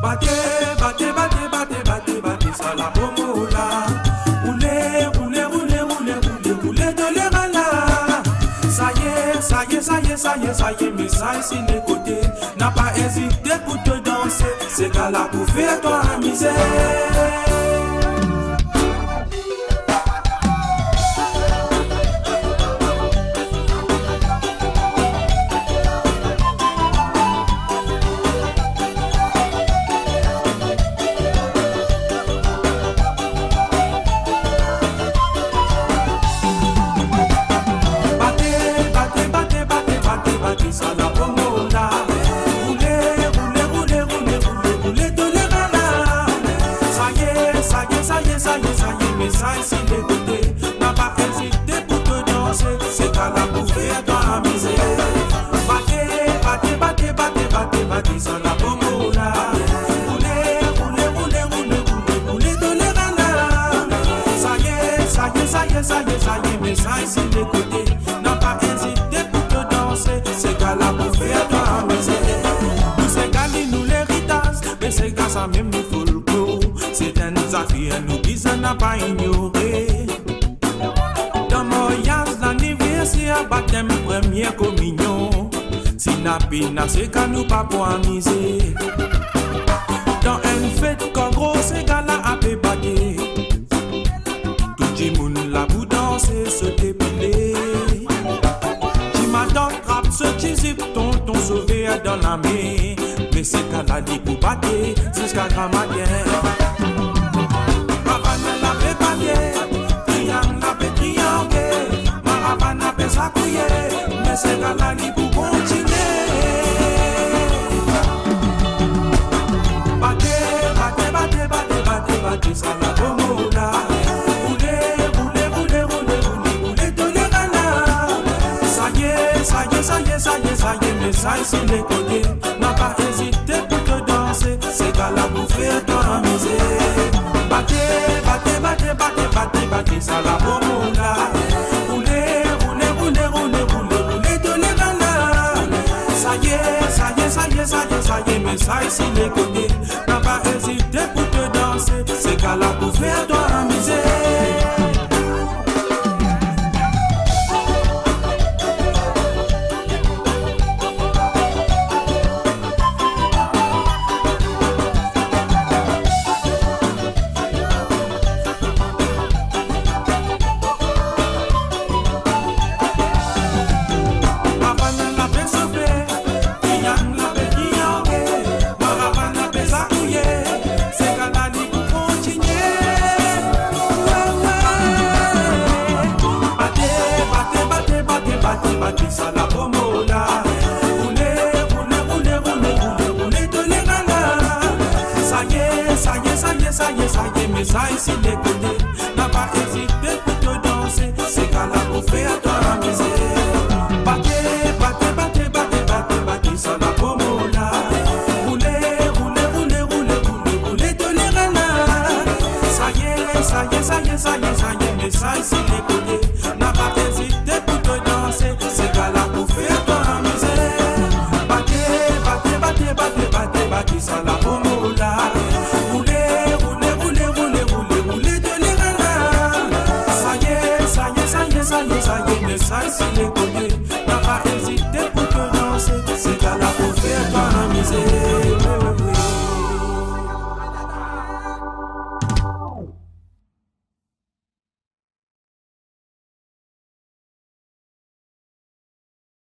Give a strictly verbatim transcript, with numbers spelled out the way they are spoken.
Bate, bate, bate, bate, bate, bate, sa la bongo la. Roule, roule, roule, roule, roule, roule to lerala. Sa ye, sa ye, sa ye, sa ye, sa ye, mesaz isi lekote. Napa ezite pou to danse, sega la pou fer twa amize. Bate, bate, bate, bate, bate, bate, sa la bongo la. Roule, roule, roule, roule, roule, roule to lerala. Sa ye, sa ye, sa ye, sa ye, sa ye, mesaz isi lekote. Napa ezite pou to danse, sega la pou fer twa amize. Bate, bate, bate, bate, bate, bate, sa la bongo la. Roule, roule, roule, roule, roule, roule to lerala. Sa ye, sa ye, sa ye, sa ye, sa ye, mesaz isi lekote. Napa ezite pou to danse, sega la pou fer twa amize. Nou sega li nou leritaz, me sega samem nou folklor. Se enn zafer nou bizin napa inyore. Dan maryaz, laniverser, batem, premie kominion, si ena pena sega nou pa pou amize. Dan enn fet, kan gro sega la ape bate, tou dimoun la pou danse, sote, pile. Timadan trap so tizip, tonton Sover dan lame, me sega la li pou bate ziska gramatin. Ravana la pe bate, triyang la pe triyange, maravana pe sakouye, me sega la li pou kontinie. Bate, bate, bate, bate, bate, bate, sa la bongo la. Roule, roule, roule, roule, roule, roule to lerala. Sa ye, sa ye, sa ye, sa ye, sa ye, mesaz isi lekote. Napa ezite pou to danse, sega la pou fer twa amize. Bate, bate, bate, bate, bate, bate, sa la bongo la. Roule, roule, roule, roule, roule, roule to lerala. Sa ye, sa ye, sa ye, sa ye, sa ye, mesaz isi lekote. Napa ezite pou to danse, sega la pou fer twa amize. Ravana la pe sofe, triyang la pe triyange, maravana pe sakouye, sega la li pou kontinie. Bate, bate, bate, bate, bate, bate, sa la bongo la. Roule, roule, roule, roule, roule, roule to lerala. Sa ye, sa ye, sa ye, sa ye, sa ye, mesaz isi lekote. Napa ezite pou to danse, sega la pou fer twa amize. Bate, bate, bate, bate, bate, bate, sa la bongo la. Roule, roule, roule, roule, roule, roule to lerala. Sa ye, sa ye, sa ye, sa ye, sa ye, mesaz isi